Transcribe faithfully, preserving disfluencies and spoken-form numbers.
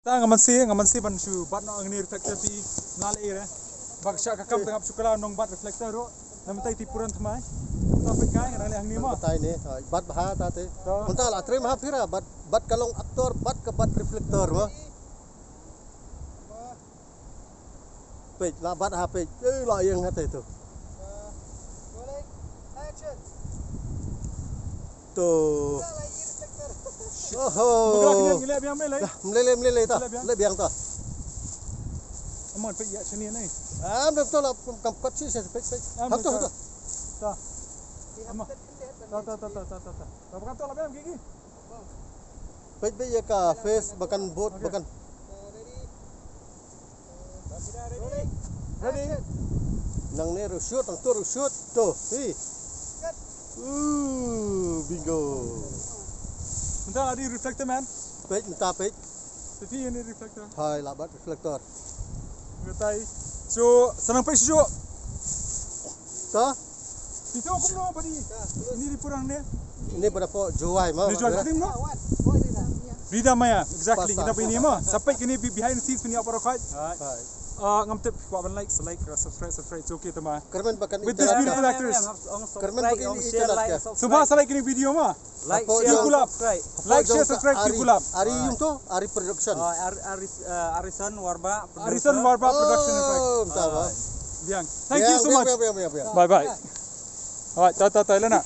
Ta nga man si, nga man si ban shu bat noh hangne reflector phi, na le ire. Bad sha ka kam tang ap shu kala nong bat reflector ruh. Na mynta i ti puran thymmai. Ta phi kai nga le hangne mo. Batai ne, ha, bat bha ta te. To. Mynta la trim ha phira, bat, bat ka long actor, bat ka bat reflector mo. Peit, la bat ha peit. Eh, la ïeng ha te tu. Rolling, action. Tu. Oho. Mlele, mlele ta. Mlele biang ta. Amon peit ïa shani nai. Ah, mlele tu la kam kot si se peit peit. Hap tu, hap tu. Ta. Amon. Ta, ta, ta, ta, ta, ta. Ta, bukan tu la biang gigi. Peit, peit ïa ka face, ba kan bud, ba kan. Ready? Nangne ruh shoot, nangtu ruh shoot. Tu, hi. Uh, bingo. Mynta la dei reflector man. Peit, mynta peit. Peit ïa ni reflector. Hai, la bat reflector. Ngatai. So, sa nang peit shuh. Ta? Pito kumno ba dei? Ini dei purang ne? Ini pada po Jowai ma. Ni Jowai. Ridam Maya, exactly. Kita ba ini ma. Sa peit kine behind the scenes pynïap baroh khoit. Hai. Ah, ngam tip kwah ban like, sa like, subscribe, subscribe. It's okay tama. Kermen bakan. With this beautiful actress. Kermen bakan ini channel. Subha sa like ini video ma. Like, share, subscribe. Like, share, subscribe ki Gulab. Ari yung to, Ari Production. Oh, Ar-, Aris-, uh, Arison Warba Production. Arison Warba Production effect. Oh, entah apa. Biang. Thank you so much. Biang, biang, biang, biang. Bye bye. Alright, ta ta ta Elena.